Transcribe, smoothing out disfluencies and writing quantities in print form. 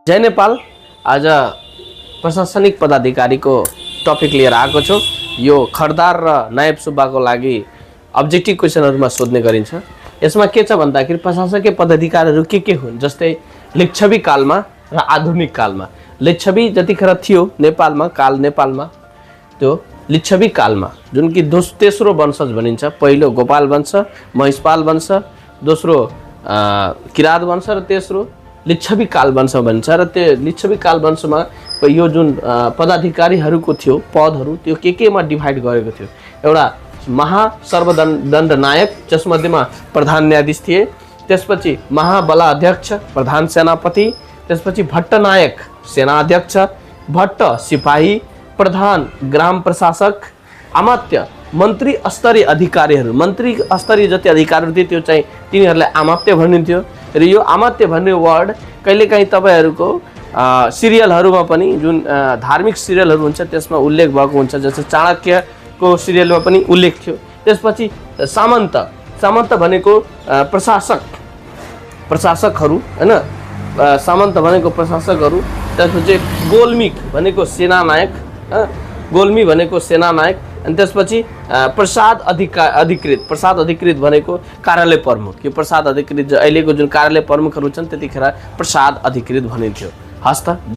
जय नेपाल। आज प्रशासनिक पदाधिकारीको टपिक लिएर आएको छु। यो खरदार र नायब सुब्बाको लागि अब्जेक्टिभ क्वेसनहरुमा सोध्ने गरिन्छ। यसमा के छ भन्दाखेरि प्रशासकीय पदाधिकारीहरु के हुन्, जस्तै लिच्छवी कालमा र आधुनिक कालमा। लिच्छवी जतिखेर थियो नेपालमा, नेपालमा त्यो लिच्छवी कालमा जुन कि तेस्रो वंशज भनिन्छ। पहिलो गोपाल वंश, महिषपाल वंश, दोस्रो किरात वंश र तेस्रो लिच्छवी काल वंश भन्छ। र त्यो लिच्छवी काल वंशमा यो जुन पदाधिकारीहरूको थियो पदहरू, त्यो केमा डिभाइड गरेको थियो। एउटा महासर्वदण्ड नायक, जसमध्येमा प्रधान न्यायाधीश थिए। त्यसपछि महाबलाध्यक्ष, प्रधान सेनापति। त्यसपछि भट्टनायक, सेनाध्यक्ष। भट्ट, सिपाही। प्रधान, ग्राम प्रशासक। अमात्य, मन्त्री स्तरीय अधिकारीहरू। मन्त्री स्तरीय जति अधिकारीहरू थिए त्यो चाहिँ तिनीहरूलाई अमात्य भनिन्थ्यो। र यो अमात्य भन्ने वर्ड कहिलेकाहीँ तपाईहरूको सिरियलहरूमा पनि, जुन धार्मिक सिरियलहरू हुन्छ त्यसमा उल्लेख भएको हुन्छ। जस्तै चाणक्यको सिरियलमा पनि उल्लेख थियो। त्यसपछि सामन्त, सामन्त भनेको प्रशासकहरू हैन, सामन्त भनेको प्रशासकहरू। त्यसपछि गोल्मिक भनेको सेनानायक, गोल्मी भनेको सेनानायक। अनि त्यसपछि प्रसाद अधिकृत भनेको कार्यालय प्रमुख। यो प्रसाद अधिकृत अहिलेको जुन कार्यालय प्रमुखहरू छन् त्यतिखेर प्रसाद अधिकृत भनिन्थ्यो। हस्त।